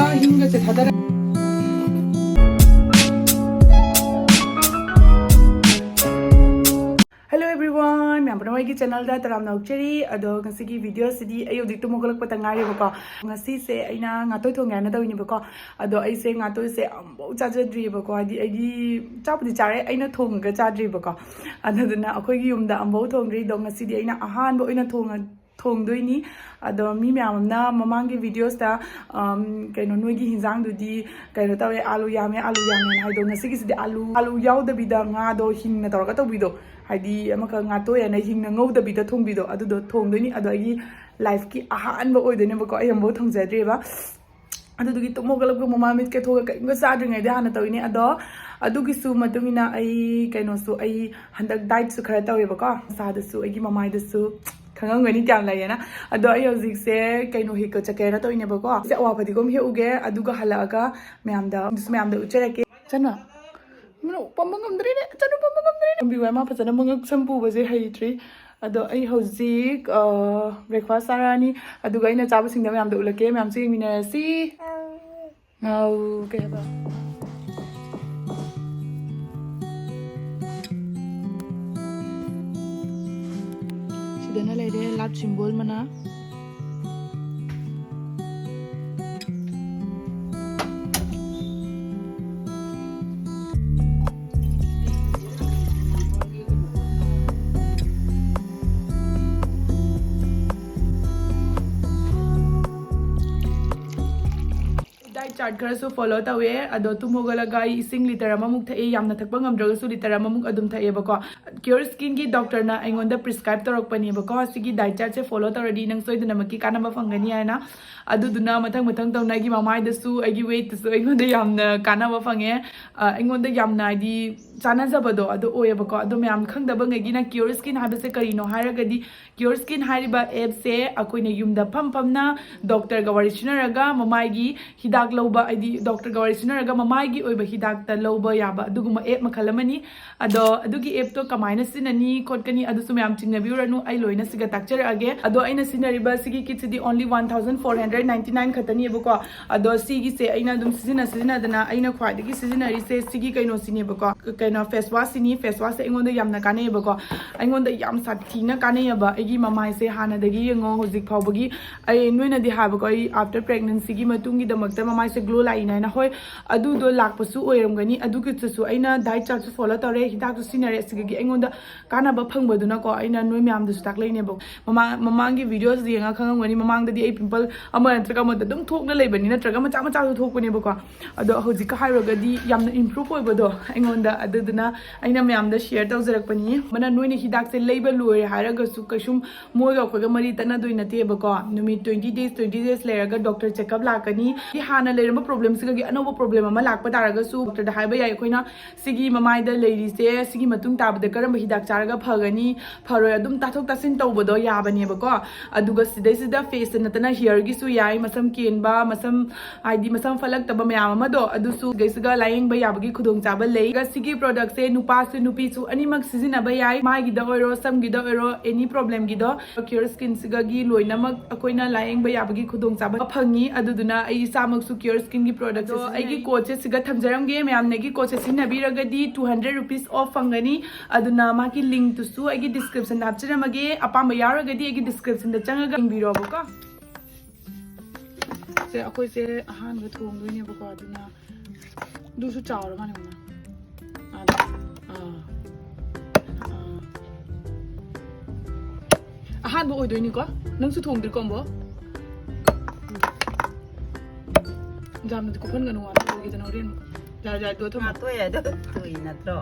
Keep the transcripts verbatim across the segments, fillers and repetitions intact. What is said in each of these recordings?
ꯍꯤꯡꯒꯁꯦ ꯊꯥꯗꯔ Hello everyone, ꯃꯌꯥꯝ ꯄꯨꯝꯅꯃꯛ ꯑꯩꯒꯤ ꯆꯦꯅꯦꯜꯗ ꯇꯔꯥꯝꯅ ꯑꯣꯛꯆꯔꯤ꯫ ꯑꯗꯣ ꯉꯁꯤꯒꯤ ꯚꯤꯗꯤꯑꯣꯁꯤꯗꯤ ꯑꯩ ꯍꯧꯖꯤꯛ ꯇꯨꯝ ꯍꯧꯒꯠꯂꯛꯄꯗ ꯉꯥꯏꯔꯦꯕꯀꯣ꯫ ꯉꯁꯤꯁꯦ ꯑꯩꯅ ꯉꯥꯇꯣꯏ ꯊꯣꯡꯒꯦ ꯍꯥꯏꯅ ꯇꯧꯔꯤꯅꯦꯕꯀꯣ꯫ ꯑꯗꯣ ꯑꯩꯁꯦ ꯉꯥꯇꯣꯏꯁꯦ ꯑꯃꯐꯥꯎ ꯆꯥꯖꯗ꯭ꯔꯤꯑꯕꯀꯣ꯫ ꯍꯥꯏꯗꯤ ꯑꯩꯗꯤ ꯆꯥꯕꯨꯗꯤ ꯆꯥꯔꯦ, ꯑꯩꯅ ꯊꯣꯡꯉꯒ ꯆꯥꯗ꯭ꯔꯤꯕꯀꯣ꯫ ꯑꯗꯨꯗꯨꯅ ꯑꯩꯈꯣꯏꯒꯤ ꯌꯨꯝꯗ ꯑꯃꯐꯥꯎ ꯊꯣꯡꯗ꯭ꯔꯤ꯫ ꯑꯗꯣ ꯉꯁꯤꯗꯤ ꯑꯩꯅ ꯑꯍꯥꯟꯕ ꯑꯣꯏꯅ ꯊꯣꯡꯉ ꯊꯣꯡꯗꯣꯏꯅꯤ꯫ ꯑꯗꯣ ꯃꯤ ꯃꯌꯥꯝ ꯑꯃꯅ ꯃꯃꯥꯡꯒꯤ ꯚꯤꯗꯤꯑꯣꯁꯇ, ꯑꯝ, ꯀꯩꯅꯣ, "ꯅꯣꯏꯒꯤ ꯍꯤꯟꯖꯥꯡꯗꯨꯗꯤ ꯀꯩꯅꯣ ꯇꯧꯋꯦ, ꯑꯥꯂꯨ ꯌꯥꯝꯃꯦ, ꯑꯥꯂꯨ ꯌꯥꯝꯃꯦꯅ" ꯍꯥꯏꯗꯣ, ꯉꯁꯤꯒꯤꯁꯤꯗꯤ ꯑꯥꯂꯨ, ꯑꯥꯂꯨ ꯌꯥꯎꯗꯕꯤꯗ ꯉꯥꯗꯣ ꯍꯤꯡꯅ ꯇꯧꯔꯒ ꯇꯧꯕꯤꯗꯣ, ꯍꯥꯏꯗꯤ ꯑꯃꯈꯛ ꯉꯥꯇꯣꯏ ꯍꯥꯏꯅ ꯍꯤꯡꯅ ꯉꯧꯗꯕꯤꯗ ꯊꯣꯡꯕꯤꯗꯣ, ꯑꯗꯨꯗꯣ ꯊꯣꯡꯗꯣꯏꯅꯤ꯫ ꯑꯗꯣ ꯑꯩꯒꯤ ꯂꯥꯏꯐꯀꯤ ꯑꯍꯥꯟꯕ ꯑꯣꯏꯗꯣꯏꯅꯦꯕꯀꯣ, ꯑꯩ ꯑꯃꯐꯥꯎ ꯊꯣꯡꯖꯗ꯭ꯔꯤꯕ꯫ ꯑꯗꯨꯗꯨꯒꯤ ꯇꯨꯝ ꯍꯧꯒꯠꯂꯛꯄ ꯃꯃꯥ ꯃꯤꯠ ꯀꯦꯊꯣꯛꯑꯒ ꯀꯔꯤꯝꯇ ꯆꯥꯗ꯭ꯔꯤꯉꯩꯗ ꯍꯥꯟꯅ ꯇꯧꯔꯤꯅꯦ꯫ ꯑꯗꯣ ꯑꯗꯨꯒꯤꯁꯨ ꯃꯇꯨꯡ ꯏꯟꯅ ꯑꯩ ꯀꯩꯅꯣꯁꯨ, ꯑꯩ ꯍꯟꯗꯛ ꯗꯥꯏꯠꯁꯨ ꯈꯔ ꯇꯧꯋꯦꯕꯀꯣ꯫ ꯃꯁꯥꯗꯁꯨ, ꯑꯩꯒꯤ ꯃꯃꯥꯏꯗꯁꯨ ꯈꯪꯉꯝꯒꯅꯤ ꯀꯌꯥꯝ ꯂꯩꯌꯦꯅ꯫ ꯑꯗꯣ ꯑꯩ ꯍꯧꯖꯤꯛꯁꯦ ꯀꯩꯅꯣ ꯍꯦꯛꯄ ꯆꯠꯀꯦꯅ ꯇꯧꯔꯤꯅꯦꯕꯀꯣ꯫ ꯁꯦ ꯑꯋꯥ ꯐꯗꯤꯒꯣꯝ ꯍꯦꯛꯎꯒꯦ, ꯑꯗꯨꯒ ꯍꯜꯂꯛꯑꯒ ꯃꯌꯥꯝꯗ, ꯃꯌꯥꯝꯗ ꯎꯠꯆꯔꯛꯀꯦ꯫ ꯆꯠꯅ ꯃꯤꯅ ꯄꯝꯕ ꯉꯝꯗ꯭ꯔꯦꯅꯦ, ꯆꯠꯅ ꯄꯝꯕ ꯉꯝꯗ꯭ꯔꯦꯅꯦ꯫ ꯄꯝꯕꯤꯌꯨ ꯍꯥꯏ, ꯃꯥ ꯐꯖꯅ ꯃꯉꯛ ꯁꯝ ꯄꯨꯕꯁꯦ ꯍꯩꯇ꯭ꯔꯤ꯫ ꯑꯗꯣ ꯑꯩ ꯍꯧꯖꯤꯛ, ꯑ, ꯕ꯭ꯔꯦꯛꯐꯥꯁ ꯆꯥꯔꯛꯑꯅꯤ, ꯑꯗꯨꯒ ꯑꯩꯅ ꯆꯥꯕꯁꯤꯡꯗꯣ ꯃꯌꯥꯝꯗ ꯎꯠꯂꯛꯀꯦ, ꯃꯌꯥꯝꯁꯨ ꯌꯦꯡꯃꯤꯟꯅꯔꯁꯤ꯫ ꯉꯥꯎ, ꯀꯩ ꯍꯥꯏꯕ? ꯁꯤꯗꯅ ꯂꯩꯔꯦ ꯂꯥꯞ ꯁꯤꯝꯕꯣꯜ ꯃꯅꯥ꯫ ꯗꯥꯏꯠ ꯆꯥꯔꯠ ꯈꯔꯁꯨ ꯐꯣꯂꯣ ꯇꯧꯋꯦ꯫ ꯑꯗꯣ ꯇꯨꯝ ꯍꯧꯒꯠꯂꯒ ꯑꯩ ꯏꯁꯤꯡ ꯂꯤꯇꯔ ꯑꯃꯃꯨꯛ ꯊꯛꯑꯦ, ꯌꯥꯝꯅ ꯊꯛꯄ ꯉꯝꯗ꯭ꯔꯒꯁꯨ ꯂꯤꯇꯔ ꯑꯃꯃꯨꯛ ꯑꯗꯨꯝ ꯊꯛꯑꯦꯕꯀꯣ꯫ ꯀ꯭ꯌꯣꯔ ꯁ꯭ꯀꯤꯟꯒꯤ ꯗꯣꯛꯇꯔꯅ ꯑꯩꯉꯣꯟꯗ ꯄ꯭ꯔꯤꯁꯀ꯭ꯔꯥꯏꯕ ꯇꯧꯔꯛꯄꯅꯦꯕꯀꯣ, ꯁꯤꯒꯤ ꯗꯥꯏꯠ ꯆꯥꯔꯠꯁꯦ ꯐꯣꯂꯣ ꯇꯧꯔꯗꯤ ꯅꯪ ꯁꯣꯏꯗꯅꯃꯛꯀꯤ ꯀꯥꯟꯅꯕ ꯐꯪꯒꯅꯤ ꯍꯥꯏꯅ꯫ ꯑꯗꯨꯗꯨꯅ ꯃꯊꯪ ꯃꯊꯪ ꯇꯧꯅ ꯑꯩꯒꯤ ꯃꯃꯥꯏꯗꯁꯨ, ꯑꯩꯒꯤ ꯋꯦꯠꯇꯁꯨ ꯑꯩꯉꯣꯟꯗ ꯌꯥꯝꯅ ꯀꯥꯟꯅꯕ ꯐꯪꯉꯦ꯫ ꯑ, ꯑꯩꯉꯣꯟꯗ ꯌꯥꯝꯅ, ꯍꯥꯏꯗꯤ, ꯆꯥꯟꯅꯖꯕꯗꯣ ꯑꯗꯨ ꯑꯣꯏꯌꯦꯕꯀꯣ꯫ ꯑꯗꯣ ꯃꯌꯥꯝ ꯈꯪꯗꯕꯉꯩꯒꯤꯅ, ꯀ꯭ꯌꯣꯔ ꯁ꯭ꯀꯤꯟ ꯍꯥꯏꯕꯁꯦ ꯀꯔꯤꯅꯣ ꯍꯥꯏꯔꯒꯗꯤ, ꯀ꯭ꯌꯣꯔ ꯁ꯭ꯀꯤꯟ ꯍꯥꯏꯔꯤꯕ ꯑꯦꯞꯁꯦ ꯑꯩꯈꯣꯏꯅ ꯌꯨꯝꯗ ꯐꯝ ꯐꯝꯅ ꯗꯣꯛꯇꯔꯒ ꯋꯥꯔꯤ ꯁꯤꯟꯅꯔꯒ ꯃꯃꯥꯏꯒꯤ ꯍꯤꯗꯥꯛ ꯂꯧ ꯍꯥꯏꯗꯤ ꯗꯣꯛꯇꯔꯒ ꯋꯥꯔꯤ ꯁꯤꯟꯅꯔꯒ ꯃꯃꯥꯏꯒꯤ ꯑꯣꯏꯕ ꯍꯤꯗꯥꯛꯇ ꯂꯧꯕ ꯌꯥꯕ ꯑꯗꯨꯒꯨꯝꯕ ꯑꯦꯞ ꯃꯈꯜ ꯑꯃꯅꯤ꯫ ꯑꯗꯣ ꯑꯗꯨꯒꯤ ꯑꯦꯞꯇꯣ ꯀꯃꯥꯏꯅ ꯁꯤꯖꯤꯟꯅꯅꯤ ꯈꯣꯠꯀꯅꯤ ꯑꯗꯨꯁꯨ ꯃꯌꯥꯝ ꯆꯤꯡꯅꯕꯤꯔꯨꯔꯅꯨ, ꯑꯩ ꯂꯣꯏꯅ ꯁꯤꯒ ꯇꯥꯛꯆꯔꯛꯑꯒꯦ꯫ ꯑꯗꯣ ꯑꯩꯅ ꯁꯤꯖꯤꯟꯅꯔꯤꯕ ꯁꯤꯒꯤ ꯀꯤꯠꯁꯤꯗꯤ only one thousand four hundred ninety nine ꯈꯛꯇꯅꯦꯕꯀꯣ꯫ ꯑꯗꯣ ꯁꯤꯒꯤꯁꯦ ꯑꯩꯅ ꯑꯗꯨꯝ ꯁꯤꯖꯤꯟꯅ ꯁꯤꯖꯤꯟꯅꯗꯅ ꯑꯩꯅ ꯈ꯭ꯋꯥꯏꯗꯒꯤ ꯁꯤꯖꯤꯟꯅꯔꯤꯁꯦ ꯁꯤꯒꯤ ꯀꯩꯅꯣꯁꯤꯅꯦꯕꯀꯣ, ꯀꯩꯅꯣ ꯐꯦꯁ ꯋꯥꯁꯁꯤꯅꯤ꯫ ꯐꯦꯁ ꯋꯥꯁꯁꯦ ꯑꯩꯉꯣꯟꯗ ꯌꯥꯝꯅ ꯀꯥꯟꯅꯩꯌꯦꯕꯀꯣ, ꯑꯩꯉꯣꯟꯗ ꯌꯥꯝ ꯁꯥꯊꯤꯅ ꯀꯥꯟꯅꯩꯌꯦꯕ꯫ ꯑꯩꯒꯤ ꯃꯃꯥꯏꯁꯦ ꯍꯥꯟꯅꯗꯒꯤ ꯌꯦꯡꯉꯣ ꯍꯧꯖꯤꯛ ꯐꯥꯎꯕꯒꯤ ꯑꯩ ꯅꯣꯏꯅꯗꯤ ꯍꯥꯏꯕꯀꯣ, ꯑꯩ after pregnancyꯒꯤ ꯃꯇꯨꯡꯒꯤꯗꯃꯛꯇ ꯃꯃꯥꯏꯁꯦ ꯒ꯭ꯂꯣ ꯂꯥꯛꯏꯅ ꯍꯥꯏꯅ꯫ ꯍꯣꯏ, ꯑꯗꯨꯗꯣ ꯂꯥꯛꯄꯁꯨ ꯑꯣꯏꯔꯝꯒꯅꯤ꯫ ꯑꯗꯨꯒꯤꯗꯨꯁꯨ ꯑꯩꯅ ꯗꯥꯏꯠ ꯆꯥꯔꯠꯁꯨ ꯐꯣꯂꯣ ꯇꯧꯔꯦ, ꯍꯤꯗꯥꯛꯁꯨ ꯁꯤꯖꯤꯟꯅꯔꯦ, ꯑꯁꯤꯗꯒꯤ ꯑꯩꯉꯣꯟꯗ ꯀꯥꯟꯅꯕ ꯐꯪꯕꯗꯨꯅꯀꯣ ꯑꯩꯅ ꯅꯣꯏ ꯃꯌꯥꯝꯗꯁꯨ ꯇꯥꯛꯂꯛꯏꯅꯦꯕ꯫ ꯃꯃꯥꯡ ꯃꯃꯥꯡꯒꯤ ꯚꯤꯗꯤꯑꯣꯁꯤꯗ ꯌꯦꯡꯉꯒ ꯈꯪꯉꯝꯒꯅꯤ, ꯃꯃꯥꯡꯗꯗꯤ ꯑꯩ ꯄꯤꯝꯄꯜ ꯑꯃ ꯅꯠꯇ꯭ꯔꯒ ꯑꯃꯗ ꯑꯗꯨꯝ ꯊꯣꯛꯅ ꯂꯩꯕꯅꯤ, ꯅꯠꯇ꯭ꯔꯒ ꯃꯆꯥ ꯃꯆꯥꯁꯨ ꯊꯣꯛꯄꯅꯦꯕꯀꯣ꯫ ꯑꯗꯣ ꯍꯧꯖꯤꯛꯀ ꯍꯥꯏꯔꯨꯔꯒꯗꯤ ꯌꯥꯝꯅ ꯏꯝꯄ꯭ꯔꯨꯞ ꯑꯣꯏꯕꯗꯣ ꯑꯩꯉꯣꯟꯗ꯫ ꯑꯗꯨꯗꯨꯅ ꯑꯩꯅ ꯃꯌꯥꯝꯗ ꯁꯤꯌꯔ ꯇꯧꯖꯔꯛꯄꯅꯤ꯫ ꯃꯅ ꯅꯣꯏꯅ ꯍꯤꯗꯥꯛꯁꯦ ꯂꯩꯕ ꯂꯣꯏꯔꯦ ꯍꯥꯏꯔꯒꯁꯨ ꯀꯩꯁꯨꯝ ꯃꯣꯏꯒ ꯑꯩꯈꯣꯏꯒ ꯃꯔꯤ ꯇꯠꯅꯗꯣꯏ ꯅꯠꯇꯦꯕꯀꯣ꯫ ꯅꯨꯃꯤꯠ twenty days, twenty days ꯂꯩꯔꯒ ꯗꯣꯛꯇꯔ ꯆꯦꯛꯑꯞ ꯂꯥꯛꯀꯅꯤ꯫ ꯍꯥꯟꯅ ꯂꯩꯔꯝꯕ ꯄ꯭ꯔꯣꯕ꯭ꯂꯦꯝꯁꯤꯗꯒꯤ ꯑꯅꯧꯕ ꯄ꯭ꯔꯣꯕ꯭ꯂꯦꯝ ꯑꯃ ꯂꯥꯛꯄ ꯇꯥꯔꯒꯁꯨ ꯗꯣꯛꯇꯔꯗ ꯍꯥꯏꯕ ꯌꯥꯏ ꯑꯩꯈꯣꯏꯅ ꯁꯤꯒꯤ ꯃꯃꯥꯏꯗ ꯂꯩꯔꯤꯁꯦ ꯁꯤꯒꯤ ꯃꯇꯨꯡ ꯇꯥꯕꯗ ꯀꯔꯝꯕ ꯍꯤꯗꯥꯛ ꯆꯥꯔꯒ ꯐꯒꯅꯤ, ꯐꯔꯣꯏ, ꯑꯗꯨꯝ ꯇꯥꯊꯣꯛ ꯇꯥꯁꯤꯟ ꯇꯧꯕꯗꯣ ꯌꯥꯕꯅꯦꯕꯀꯣ꯫ ꯑꯗꯨꯒ ꯁꯤꯗꯩꯁꯤꯗ ꯐꯦꯁꯇ ꯅꯠꯇꯅ ꯍꯤꯌꯔꯒꯤꯁꯨ ꯌꯥꯏ, ꯃꯁꯝ ꯀꯦꯟꯕ, ꯃꯁꯝ ꯍꯥꯏꯗꯤ ꯃꯁꯝ ꯐꯠꯂꯛꯇꯕ ꯃꯌꯥꯝ ꯑꯃꯗꯣ ꯑꯗꯨꯁꯨ ꯁꯤꯗꯩꯁꯤꯒ ꯂꯥꯌꯦꯡꯕ ꯌꯥꯕꯒꯤ ꯈꯨꯗꯣꯡꯆꯥꯕ ꯂꯩ꯫ ꯑꯗꯨꯒ ꯁꯤꯒꯤ ꯄ꯭ꯔꯣꯗꯛꯁꯦ ꯅꯨꯄꯥꯁꯨ ꯅꯨꯄꯤꯁꯨ ꯑꯅꯤꯃꯛ ꯁꯤꯖꯤꯟꯅꯕ ꯌꯥꯏ, ꯃꯥꯏꯒꯤꯗ ꯑꯣꯏꯔꯣ ꯁꯝꯒꯤꯗ ꯑꯣꯏꯔꯣ, ꯑꯦꯅꯤ ꯄ꯭ꯔꯣꯕ꯭ꯂꯦꯝꯒꯤꯗꯣ꯫ ꯀꯤꯌꯣꯔ ꯁ꯭ꯀꯤꯟꯁꯤꯒꯒꯤ ꯂꯣꯏꯅꯃꯛ ꯑꯩꯈꯣꯏꯅ ꯂꯥꯌꯦꯡꯕ ꯌꯥꯕꯒꯤ ꯈꯨꯗꯣꯡꯆꯥꯕ ꯐꯪꯉꯤ꯫ ꯑꯗꯨꯗꯨꯅ ꯑꯩ ꯏꯁꯥꯃꯛꯁꯨ ꯀꯤꯌꯣꯔ ꯁ꯭ꯀꯤꯟꯒꯤ ꯄ꯭ꯔꯣꯗꯛꯁꯦ ꯑꯗꯣ ꯑꯩꯒꯤ ꯀꯣꯗꯁꯦ ꯁꯤꯒ ꯊꯝꯖꯔꯝꯒꯦ꯫ ꯃꯌꯥꯝꯅ ꯑꯩꯒꯤ ꯀꯣꯗꯁꯦ ꯁꯤꯖꯤꯟꯅꯕꯤꯔꯒꯗꯤ two hundred rupees off ꯐꯪꯒꯅꯤ꯫ ꯑꯗꯨꯅ ꯃꯥꯒꯤ ꯂꯤꯡꯛꯇꯨꯁꯨ ꯑꯩꯒꯤ ꯗꯤꯁꯀ꯭ꯔꯤꯞꯁꯟꯗ ꯍꯥꯞꯆꯔꯝꯃꯒꯦ꯫ ꯑꯄꯥꯝꯕ ꯌꯥꯎꯔꯒꯗꯤ ꯑꯩꯒꯤ ꯗꯤꯁꯀ꯭ꯔꯤꯞꯁꯟꯗ ꯆꯪꯉꯒ ꯌꯦꯡꯕꯤꯔꯣꯕꯀꯣ꯫ ꯁꯦ, ꯑꯩꯈꯣꯏꯁꯦ ꯑꯍꯥꯟꯕ ꯊꯣꯡꯗꯣꯏꯅꯦꯕꯀꯣ꯫ ꯑꯗꯨꯅ ꯑꯗꯨꯁꯨ ꯆꯥꯎꯔ ꯃꯥꯜꯂꯦ, ꯃꯃꯥ꯫ ꯑꯥꯗ꯫ ꯑꯥ꯫ ꯑꯥ꯫ ꯑꯍꯥꯟꯕ ꯑꯣꯏꯗꯣꯏꯅꯤꯀꯣ? ꯅꯪꯁꯨ ꯊꯣꯡꯗ꯭ꯔꯤꯀꯣ, ꯑꯝꯕꯣ? ꯌꯥꯝꯅꯗꯤ ꯀꯨꯞꯍꯟꯒꯅꯨ, ꯋꯥꯅ ꯑꯣꯏꯒꯦꯗꯅ ꯍꯣꯔꯦꯟ꯫ ꯌꯥꯔꯦ, ꯌꯥꯔꯦ, ꯑꯗꯨ ꯊꯝꯃꯣ꯫ ꯉꯥꯇꯣꯏ ꯍꯥꯏꯗꯣ ꯇꯣꯏ ꯅꯠꯇ꯭ꯔꯣ?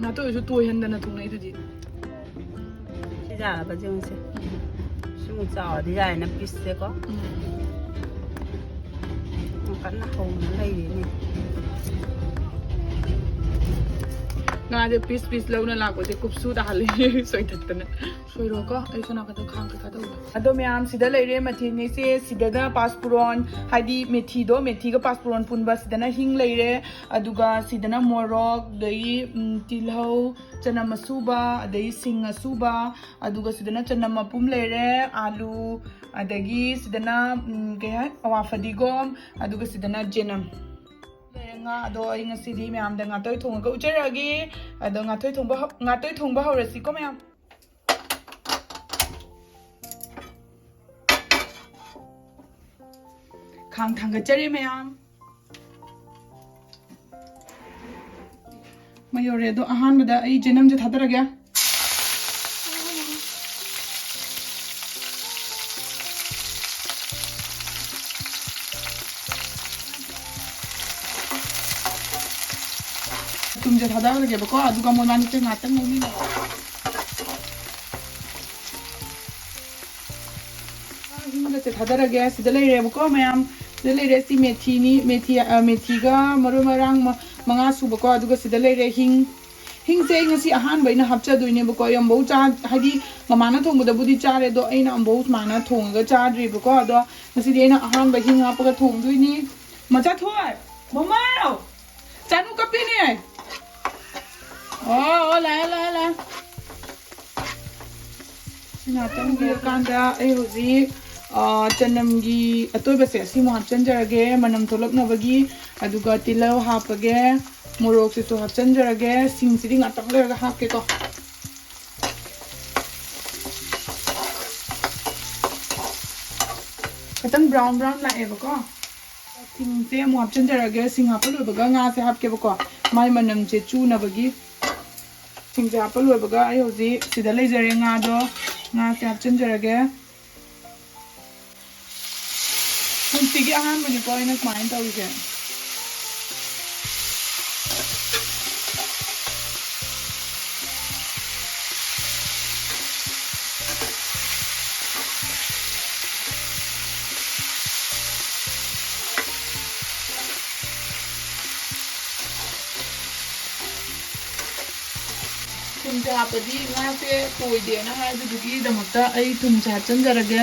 ꯉꯥꯇꯣꯏꯁꯨ ꯇꯣꯏꯍꯟꯗꯅ ꯊꯣꯡꯅꯩꯗꯨꯗꯤ꯫ ꯁꯤ ꯌꯥꯔꯕ ꯌꯦꯡꯉꯨꯁꯦ꯫ ꯁꯤꯃꯨꯛ ꯆꯥꯎꯔꯗꯤ ꯌꯥꯔꯦꯅ ꯄꯤꯁꯁꯦꯀꯣ꯫ ꯎꯝ꯫ ꯌꯥꯝ ꯀꯟꯅ ꯍꯧꯅ ꯂꯩꯔꯦꯅꯦ꯫ ꯉꯥꯁꯦ ꯄꯤꯁ ꯄꯤꯁ ꯂꯧꯅ ꯂꯥꯛꯄꯁꯦ ꯀꯨꯞꯁꯨ ꯇꯥꯍꯜꯂꯦ ꯁꯣꯏꯗꯠꯇꯅ꯫ ꯁꯣꯏꯔꯣꯀꯣ, ꯑꯩ ꯁꯣꯝ ꯅꯥꯀꯟꯗ ꯈꯥꯡ ꯀꯩꯀꯥ ꯇꯧꯕ꯫ ꯑꯗꯣ ꯃꯌꯥꯝ, ꯁꯤꯗ ꯂꯩꯔꯦ ꯃꯊꯦꯜꯉꯩꯁꯦ꯫ ꯁꯤꯗꯅ ꯄꯥꯁꯄꯨꯔꯣꯟ, ꯍꯥꯏꯗꯤ ꯃꯦꯊꯤꯗꯣ, ꯃꯦꯊꯤꯒ ꯄꯥꯁꯄꯨꯔꯣꯟ ꯄꯨꯟꯕ꯫ ꯁꯤꯗꯅ ꯍꯤꯡ ꯂꯩꯔꯦ, ꯑꯗꯨꯒ ꯁꯤꯗꯅ ꯃꯣꯔꯣꯛ, ꯑꯗꯒꯤ ꯎꯝ, ꯇꯤꯜꯍꯧ, ꯆꯅꯝ ꯑꯁꯨꯕ, ꯑꯗꯩ ꯁꯤꯡ ꯑꯁꯨꯕ, ꯑꯗꯨꯒ ꯁꯤꯗꯅ ꯆꯅꯝ ꯃꯄꯨꯝ ꯂꯩꯔꯦ, ꯑꯥꯂꯨ, ꯑꯗꯒꯤ ꯁꯤꯗꯅ ꯎꯝ, ꯀꯩ ꯍꯥꯏ, ꯑꯋꯥ ꯐꯗꯤꯒꯣꯝ, ꯑꯗꯨꯒ ꯁꯤꯗꯅ ꯆꯅꯝ꯫ ꯂꯩꯔꯦ ꯉꯥ꯫ ꯑꯗꯣ ꯑꯩ ꯉꯁꯤꯗꯤ ꯃꯌꯥꯝꯗ ꯉꯥꯇꯣꯏ ꯊꯣꯡꯉꯒ ꯎꯠꯆꯔꯛꯑꯒꯦ꯫ ꯑꯗꯣ ꯉꯥꯇꯣꯏ ꯊꯣꯡꯕ ꯍꯧ-, ꯉꯥꯇꯣꯏ ꯊꯣꯡꯕ ꯍꯧꯔꯁꯤꯀꯣ ꯃꯌꯥꯝ꯫ ꯈꯥꯡ ꯊꯥꯡꯒꯠꯆꯔꯤ ꯃꯌꯥꯝ꯫ ꯃꯩ ꯌꯧꯔꯦ꯫ ꯑꯗꯣ ꯑꯍꯥꯟꯕꯗ ꯑꯩ ꯆꯅꯝꯁꯦ ꯊꯥꯗꯔꯒꯦ꯫ ꯊꯨꯝꯁꯦ ꯊꯥꯗꯔꯒꯦꯕꯀꯣ, ꯑꯗꯨꯒ ꯃꯣꯏꯕꯥꯅꯤꯁꯦ ꯉꯥꯛꯇꯪ ꯉꯧꯃꯤꯟꯅ꯫ ꯍꯤꯡꯒꯁꯦ ꯊꯥꯗꯔꯒꯦ꯫ ꯁꯤꯗ ꯂꯩꯔꯦꯕꯀꯣ ꯃꯌꯥꯝ, ꯁꯤꯗ ꯂꯩꯔꯦ꯫ ꯁꯤ ꯃꯦꯊꯤꯅꯤ, ꯃꯦꯊꯤ, ꯑ, ꯃꯦꯊꯤꯒ ꯃꯔꯣꯏ ꯃꯔꯥꯡ ꯃ-, ꯃꯉꯥ ꯁꯨꯕꯀꯣ, ꯑꯗꯨꯒ ꯁꯤꯗ ꯂꯩꯔꯦ ꯍꯤꯡ꯫ ꯍꯤꯡꯁꯦ ꯑꯩ ꯉꯁꯤ ꯑꯍꯥꯟꯕ ꯑꯩꯅ ꯍꯥꯞꯆꯗꯣꯏꯅꯦꯕꯀꯣ꯫ ꯑꯩ ꯑꯃꯨꯛꯐꯥꯎ ꯆꯥ-, ꯍꯥꯏꯗꯤ ꯃꯃꯥꯅ ꯊꯣꯡꯕꯗꯕꯨꯗꯤ ꯆꯥꯔꯦ, ꯑꯗꯣ ꯑꯩꯅ ꯑꯃꯨꯛꯐꯥꯎ ꯁꯨꯃꯥꯏꯅ ꯊꯣꯡꯉꯒ ꯆꯥꯗ꯭ꯔꯤꯕꯀꯣ꯫ ꯑꯗꯣ ꯉꯁꯤꯗꯤ ꯑꯩꯅ ꯑꯍꯥꯟꯕ ꯍꯤꯡ ꯍꯥꯞꯄꯒ ꯊꯣꯡꯗꯣꯏꯅꯤ꯫ ꯃꯆꯥꯊꯣꯏ, ꯃꯃꯥꯎ! ꯆꯥꯅꯨ ꯀꯞꯄꯤꯅꯦ꯫ ꯑꯣ, ꯑꯣ, ꯂꯥꯛꯑꯦ, ꯂꯥꯛꯑꯦ, ꯂꯥꯛꯑꯦ꯫ ꯁꯤ ꯉꯥꯛꯇꯪ ꯄꯤꯔꯀꯥꯟꯗ ꯑꯩ ꯍꯧꯖꯤꯛ, ꯑ, ꯆꯅꯝꯒꯤ ꯑꯇꯣꯏꯕꯁꯦ ꯑꯁꯤꯃꯨꯛ ꯍꯥꯞꯆꯤꯟꯖꯔꯒꯦ ꯃꯅꯝ ꯊꯣꯛꯂꯛꯅꯕꯒꯤ꯫ ꯑꯗꯨꯒ ꯇꯤꯜꯍꯧ ꯍꯥꯞꯄꯒꯦ, ꯃꯣꯔꯣꯛꯁꯤꯁꯨ ꯍꯥꯞꯆꯤꯟꯖꯔꯒꯦ꯫ ꯁꯤꯡꯁꯤꯗꯤ ꯉꯥꯛꯇꯪ ꯂꯩꯔꯒ ꯍꯥꯞꯀꯦꯀꯣ꯫ ꯈꯤꯇꯪ ꯕ꯭ꯔꯥꯎꯟ ꯕ꯭ꯔꯥꯎꯟ ꯂꯥꯛꯑꯦꯕꯀꯣ꯫ ꯁꯤꯡꯁꯦ ꯑꯃꯨꯛ ꯍꯥꯞꯆꯤꯟꯖꯔꯒꯦ꯫ ꯁꯤꯡ ꯍꯥꯞꯄ ꯂꯣꯏꯕꯒ ꯉꯥꯁꯦ ꯍꯥꯞꯀꯦꯕꯀꯣ, ꯃꯥꯏ ꯃꯅꯝꯁꯦ ꯆꯨꯅꯕꯒꯤ꯫ ꯁꯤꯡꯁꯦ ꯍꯥꯞꯄ ꯂꯣꯏꯕꯒ ꯑꯩ ꯍꯧꯖꯤꯛ ꯁꯤꯗ ꯂꯩꯖꯔꯦ ꯉꯥꯗꯣ, ꯉꯥꯁꯦ ꯍꯥꯞꯆꯤꯟꯖꯔꯒꯦ꯫ ꯄꯨꯟꯁꯤꯒꯤ ꯑꯍꯥꯟꯕꯅꯤꯀꯣ ꯑꯩꯅ ꯁꯨꯃꯥꯏꯅ ꯇꯧꯔꯤꯁꯦ꯫ ꯊꯨꯝꯁꯦ ꯍꯥꯞꯄꯗꯤ ꯉꯥꯁꯦ ꯇꯣꯏꯗꯦꯅ ꯍꯥꯏ, ꯑꯗꯨꯗꯨꯒꯤꯗꯃꯛꯇ ꯑꯩ ꯊꯨꯝꯁꯦ ꯍꯥꯞꯆꯤꯟꯖꯔꯒꯦ꯫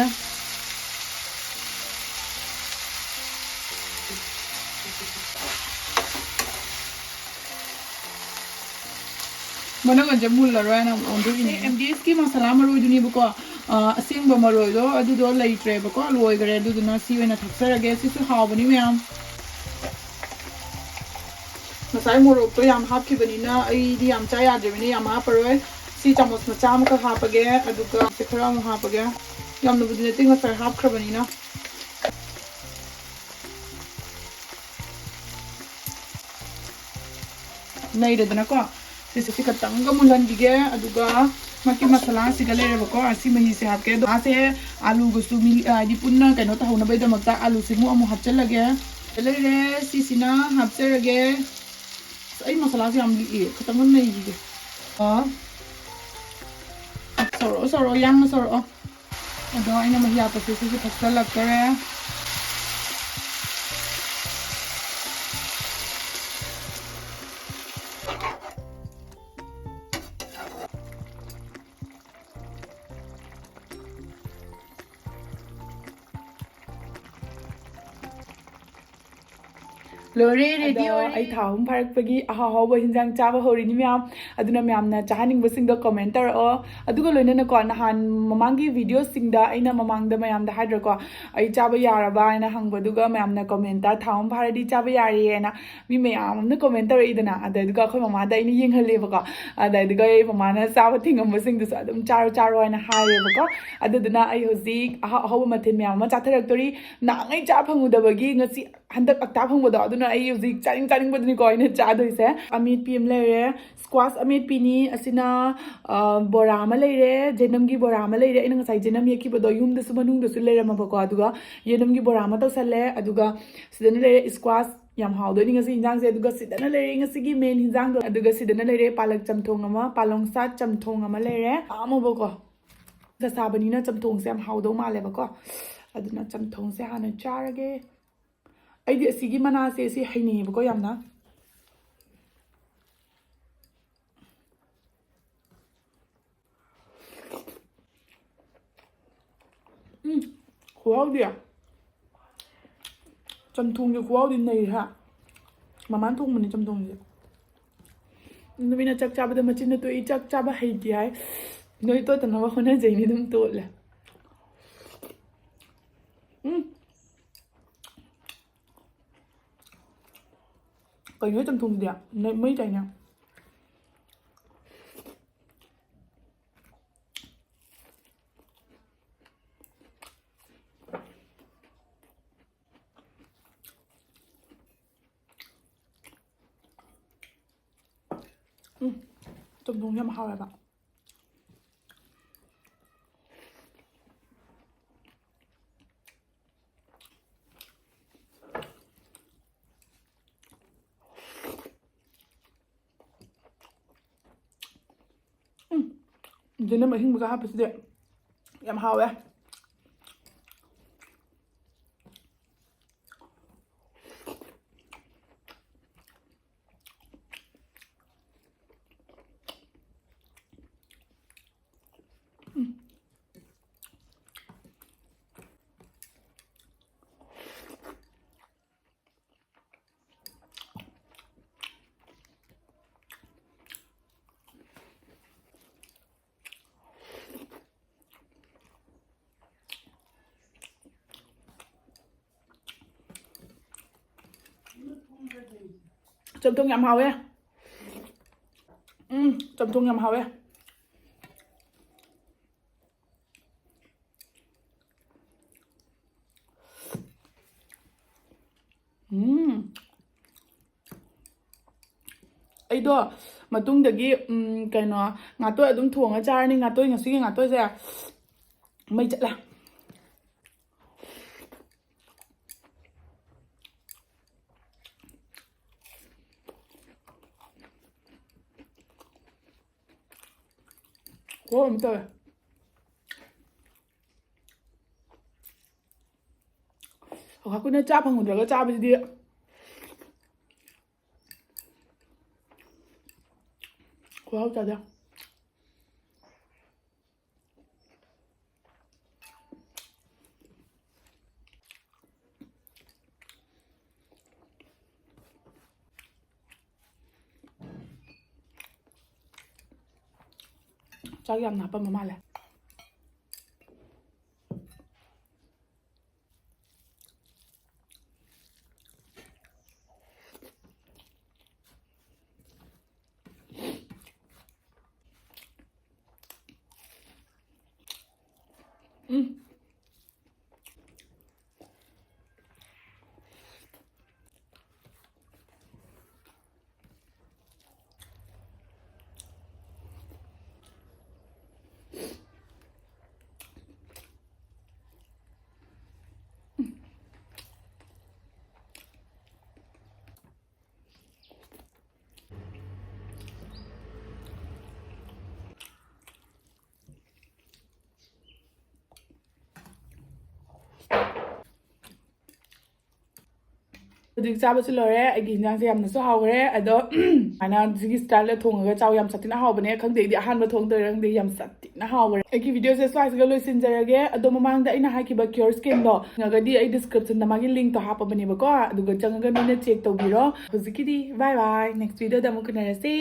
ꯃꯅꯪꯒꯟꯁꯦ ꯃꯨꯜꯂꯔꯣꯏꯅ ꯑꯣꯟꯊꯣꯛꯏꯅꯦ꯫ ꯑꯦꯝ ꯗꯤ ꯑꯦꯁꯀꯤ ꯃꯁꯥꯂꯥ ꯃꯔꯣꯏꯗꯨꯅꯦꯕꯀꯣ, ꯑ, ꯑꯁꯦꯡꯕ ꯃꯔꯣꯏꯗꯣ ꯑꯗꯨꯗꯣ ꯂꯩꯇ꯭ꯔꯦꯕꯀꯣ, ꯂꯣꯏꯈ꯭ꯔꯦ꯫ ꯑꯗꯨꯗꯨꯅ ꯁꯤ ꯑꯣꯏꯅ ꯊꯛꯆꯔꯒꯦ꯫ ꯁꯤꯁꯨ ꯍꯥꯎꯕꯅꯤ ꯃꯌꯥꯝ꯫ ꯉꯁꯥꯏ ꯃꯣꯔꯣꯛꯇꯣ ꯌꯥꯝ ꯍꯥꯞꯈꯤꯕꯅꯤꯅ ꯑꯩꯗꯤ ꯌꯥꯝ ꯆꯥ ꯌꯥꯗ꯭ꯔꯤꯕꯅꯤꯅ ꯌꯥꯝ ꯍꯥꯞꯄꯔꯣꯏ꯫ ꯁꯤ ꯆꯥꯃꯁ ꯃꯆꯥ ꯑꯃꯈꯛ ꯍꯥꯞꯄꯒꯦ, ꯑꯗꯨꯒ ꯁꯤ ꯈꯔ ꯑꯃꯨꯛ ꯍꯥꯞꯄꯒꯦ꯫ ꯌꯥꯝꯅꯕꯨꯗꯤ ꯅꯠꯇꯦ, ꯉꯁꯥꯏ ꯍꯥꯞꯈ꯭ꯔꯕꯅꯤꯅ꯫ ꯅꯩꯔꯦꯗꯅꯀꯣ꯫ ꯁꯤꯁꯦ ꯁꯤ ꯈꯛꯇꯪꯒ ꯃꯨꯜꯍꯟꯈꯤꯒꯦ꯫ ꯑꯗꯨꯒ ꯃꯥꯒꯤ ꯃꯁꯥꯂꯥꯁꯤꯒ ꯂꯩꯔꯦꯕꯀꯣ꯫ ꯑꯁꯤ ꯃꯍꯤꯁꯦ ꯍꯥꯞꯀꯦ꯫ ꯑꯗꯣ ꯃꯥꯁꯦ ꯑꯂꯨꯒꯁꯨ ꯃꯤ-, ꯍꯥꯏꯗꯤ ꯄꯨꯟꯅ ꯀꯩꯅꯣ ꯇꯧꯍꯧꯅꯕꯒꯤꯗꯃꯛꯇ ꯑꯂꯨꯁꯤꯃꯨꯛ ꯑꯃꯨꯛ ꯍꯥꯞꯆꯤꯜꯂꯒꯦ꯫ ꯂꯩꯔꯦ, ꯁꯤꯁꯤꯅ ꯍꯥꯞꯆꯔꯒꯦ꯫ ꯑꯁ, ꯑꯩ ꯃꯁꯥꯂꯥꯁꯦ ꯌꯥꯝ ꯂꯤꯛꯑꯦ, ꯈꯤꯇꯪꯒ ꯅꯩꯈꯤꯒꯦ꯫ ꯑꯥ, ꯁꯧꯔꯛꯑꯣ, ꯁꯧꯔꯛꯑꯣ, ꯌꯥꯡꯅ ꯁꯧꯔꯛꯑꯣ꯫ ꯑꯗꯣ ꯑꯩꯅ ꯃꯍꯤ ꯍꯥꯞꯄꯁꯦ ꯁꯤꯁꯨ ꯊꯛꯆꯜꯂꯛꯇꯣꯔꯦ꯫ ꯂꯣꯏꯔꯦ, ready ꯑꯗꯣ ꯑꯣꯏꯔꯦ꯫ ꯑꯩ ꯊꯥ ꯑꯍꯨꯝ ꯐꯥꯔꯛꯄꯒꯤ ꯑꯍꯥꯎ ꯑꯍꯥꯎꯕ ꯍꯤꯟꯖꯥꯡ ꯆꯥꯕ ꯍꯧꯔꯤꯅꯤ ꯃꯌꯥꯝ꯫ ꯑꯗꯨꯅ ꯃꯌꯥꯝꯅ ꯆꯥꯍꯟꯅꯤꯡꯕꯁꯤꯡꯗꯣ comment ꯇꯧꯔꯛꯑꯣ꯫ ꯑꯗꯨꯒ ꯂꯣꯏꯅꯅꯀꯣ, ꯅꯍꯥꯟ ꯃꯃꯥꯡꯒꯤ videoꯁꯤꯡꯗ ꯑꯩꯅ ꯃꯃꯥꯡꯗ ꯃꯌꯥꯝꯗ ꯍꯥꯏꯗ꯭ꯔꯣꯀꯣ, ꯑꯩ ꯆꯥꯕ ꯌꯥꯔꯕ ꯍꯥꯏꯅ ꯍꯪꯕꯗꯨꯒ ꯃꯌꯥꯝꯅ commentꯇ "ꯊꯥ ꯑꯍꯨꯝ ꯐꯥꯔꯗꯤ ꯆꯥꯕ ꯌꯥꯔꯦꯅ" ꯃꯤ ꯃꯌꯥꯝ ꯑꯃꯅ comment ꯇꯧꯔꯛꯏꯗꯅ꯫ ꯑꯗꯨꯗꯨꯒ ꯑꯩꯈꯣꯏ ꯃꯃꯥꯗ ꯑꯩꯅ ꯌꯦꯡꯍꯜꯂꯦꯕꯀꯣ꯫ ꯑꯗꯨꯗꯨꯒ ꯑꯩ ꯃꯃꯥꯅ ꯆꯥꯕ ꯊꯤꯡꯉꯝꯕꯁꯤꯡꯗꯨꯁꯨ ꯑꯗꯨꯝ "ꯆꯥꯔꯣ, ꯆꯥꯔꯣ" ꯍꯥꯏꯅ ꯍꯥꯏꯔꯦꯕꯀꯣ꯫ ꯑꯗꯨꯗꯨꯅ ꯑꯩ ꯍꯧꯖꯤꯛ ꯑꯍꯥꯎ ꯑꯍꯥꯎꯕ ꯃꯊꯦꯜ ꯃꯌꯥꯝ ꯑꯃ ꯆꯥꯊꯔꯛꯇꯣꯔꯤ꯫ ꯅꯍꯥꯟꯉꯩ ꯆꯥ ꯐꯪꯉꯨꯗꯕꯒꯤ ꯉꯁꯤ ꯍꯟꯗꯛ ꯑꯛꯇꯥ ꯐꯪꯕꯗꯣ, ꯑꯗꯨꯅ ꯑꯩ ꯍꯧꯖꯤꯛ ꯆꯥꯅꯤꯡ ꯆꯥꯅꯤꯡꯕꯗꯨꯅꯤꯀꯣ ꯑꯩꯅ ꯆꯥꯗꯣꯏꯁꯦ꯫ ꯑꯃꯦꯠꯄꯤ ꯑꯃ ꯂꯩꯔꯦ, squash ꯑꯃꯦꯠꯄꯤꯅꯤ꯫ ꯑꯁꯤꯅ, ꯑ, ꯕꯣꯔꯥ ꯑꯃ ꯂꯩꯔꯦ, ꯖꯦꯅꯝꯒꯤ ꯕꯣꯔꯥ ꯑꯃ ꯂꯩꯔꯦ꯫ ꯑꯩꯅ ꯉꯁꯥꯏ ꯖꯦꯅꯝ ꯌꯦꯛꯈꯤꯕꯗꯣ ꯌꯨꯝꯗꯁꯨ ꯃꯅꯨꯡꯗꯁꯨ ꯂꯩꯔꯝꯃꯕꯀꯣ꯫ ꯑꯗꯨꯒ ꯌꯦꯅꯝꯒꯤ ꯕꯣꯔꯥ ꯑꯃ ꯇꯧꯁꯜꯂꯦ꯫ ꯑꯗꯨꯒ ꯁꯤꯗꯅ ꯂꯩꯔꯦ squash, ꯌꯥꯝ ꯍꯥꯎꯗꯣꯏꯅꯤ ꯉꯁꯤ ꯏꯟꯖꯥꯡꯁꯦ꯫ ꯑꯗꯨꯒ ꯁꯤꯗꯅ ꯂꯩꯔꯦ ꯉꯁꯤꯒꯤ main ꯍꯤꯟꯖꯥꯡꯗꯣ꯫ ꯑꯗꯨꯒ ꯁꯤꯗꯅ ꯂꯩꯔꯦ ꯄꯥꯂꯛ ꯆꯝꯊꯣꯡ ꯑꯃ, ꯄꯥꯂꯣꯡ ꯁꯥꯠ ꯆꯝꯊꯣꯡ ꯑꯃ ꯂꯩꯔꯦ꯫ ꯄꯥꯝꯃꯕꯀꯣ꯫ ꯁꯥꯕꯅꯤꯅ ꯆꯝꯊꯣꯡꯁꯦ ꯌꯥꯝ ꯍꯥꯎꯗꯧ ꯃꯥꯜꯂꯦꯕꯀꯣ꯫ ꯑꯗꯨꯅ ꯆꯝꯊꯣꯡꯁꯦ ꯍꯥꯟꯅ ꯆꯥꯔꯒꯦ꯫ ꯑꯩꯗꯤ ꯑꯁꯤꯒꯤ ꯃꯅꯥꯁꯦ ꯁꯤ ꯍꯩꯅꯩꯌꯦꯕꯀꯣ ꯌꯥꯝꯅ꯫ ꯈꯨꯍꯥꯎꯗꯤ, ꯆꯝꯊꯣꯡꯒꯤ ꯈꯨꯍꯥꯎꯗꯤ ꯅꯩꯔꯦ ꯍꯥ꯫ ꯃꯃꯥꯅ ꯊꯣꯡꯕꯅꯤ ꯆꯝꯊꯣꯡꯁꯦ꯫ ꯅꯨꯃꯤꯠꯅ ꯆꯥꯛ ꯆꯥꯕꯗ ꯃꯆꯤꯟꯅ ꯇꯣꯛꯏ, ꯆꯥꯛ ꯆꯥꯕ ꯍꯩꯇꯦ ꯍꯥꯏ꯫ ꯅꯣꯏ ꯇꯣꯠꯇꯅꯕ ꯍꯣꯠꯅꯖꯩꯅꯤ, ꯑꯗꯨꯝ ꯇꯣꯠꯂꯦ꯫ ꯎꯝ꯫ ꯀꯩꯅꯣ ꯆꯝꯊꯣꯡꯗꯤ? ꯅ-, ꯃꯩ ꯇꯥꯏꯅ꯫ ꯎꯝ, ꯆꯝꯊꯣꯡꯁꯦ ꯌꯥꯝ ꯍꯥꯎꯋꯦꯕ꯫ ꯎꯝ, ꯌꯦꯅꯝ ꯑꯍꯤꯡꯕꯒ ꯍꯥꯞꯄꯁꯤꯗꯤ ꯌꯥꯝ ꯍꯥꯎꯋꯦ꯫ ꯆꯝꯊꯣꯡ ꯌꯥꯝ ꯍꯥꯎꯋꯦ꯫ ꯎꯝ, ꯆꯝꯊꯣꯡ ꯌꯥꯝ ꯍꯥꯎꯋꯦ꯫ ꯎꯝ꯫ ꯑꯩꯗꯣ ꯃꯇꯨꯡꯗꯒꯤ, ꯎꯝ, ꯀꯩꯅꯣ, ꯉꯥꯇꯣꯏ ꯑꯗꯨꯝ ꯊꯣꯡꯉ ꯆꯥꯔꯅꯤ꯫ ꯉꯥꯇꯣꯏ, ꯉꯁꯤꯒꯤ ꯉꯥꯇꯣꯏꯁꯦ ꯃꯩ ꯆꯠꯂꯦ꯫ ꯀꯣ ꯑꯃ ꯇꯧꯋꯦ꯫ ꯑꯣ, ꯀꯨꯏꯅ ꯆꯥ ꯐꯪꯉꯨꯗ꯭ꯔꯒ ꯆꯥꯕꯁꯤꯗꯤ ꯈꯨꯍꯥꯎ ꯆꯥꯗ꯫ ꯆꯥꯛ ꯌꯥꯝꯅ ꯍꯥꯞꯄꯝꯕ ꯃꯥꯜꯂꯦ꯫ ꯎꯝ꯫ ꯍꯧꯖꯤꯛ ꯆꯥꯕꯁꯨ ꯂꯣꯏꯔꯦ꯫ ꯑꯩꯒꯤ ꯏꯟꯖꯥꯡꯁꯦ ꯌꯥꯝꯅꯁꯨ ꯍꯥꯎꯈ꯭ꯔꯦ꯫ ꯑꯗꯣ ꯁꯨꯃꯥꯏꯅ ꯁꯤꯒꯤ ꯁ꯭ꯇꯥꯏꯜꯗ ꯊꯣꯡꯉꯒ ꯆꯥꯎ꯫ ꯌꯥꯝ ꯁꯥꯊꯤꯅ ꯍꯥꯎꯕꯅꯦ꯫ ꯈꯪꯗꯦ, ꯑꯩꯗꯤ ꯑꯍꯥꯟꯕ ꯊꯣꯡꯗꯣꯏꯔ ꯈꯪꯗꯦ, ꯌꯥꯝ ꯁꯥꯊꯤꯅ ꯍꯥꯎꯈ꯭ꯔꯦ꯫ ꯑꯩꯒꯤ ꯚꯤꯗꯤꯑꯣꯁꯦ ꯁ꯭ꯋꯥꯏꯁꯤꯒ ꯂꯣꯏꯁꯤꯟꯖꯔꯒꯦ꯫ ꯑꯗꯣ ꯃꯃꯥꯡꯗ ꯑꯩꯅ ꯍꯥꯏꯈꯤꯕ Cure Skinꯗꯣ ꯌꯦꯡꯉꯒꯗꯤ ꯑꯩ ꯗꯤꯁꯀ꯭ꯔꯤꯞꯁꯟꯗ ꯃꯥꯒꯤ ꯂꯤꯡꯛꯇꯣ ꯍꯥꯞꯄꯕꯅꯦꯕꯀꯣ, ꯑꯗꯨꯒ ꯆꯪꯉꯒ ꯅꯣꯏꯅ ꯆꯦꯛ ꯇꯧꯕꯤꯔꯣ꯫ ꯍꯧꯖꯤꯛꯀꯤꯗꯤ bye bye, next videoꯗ ꯑꯃꯨꯛ ꯎꯅꯔꯁꯤ꯫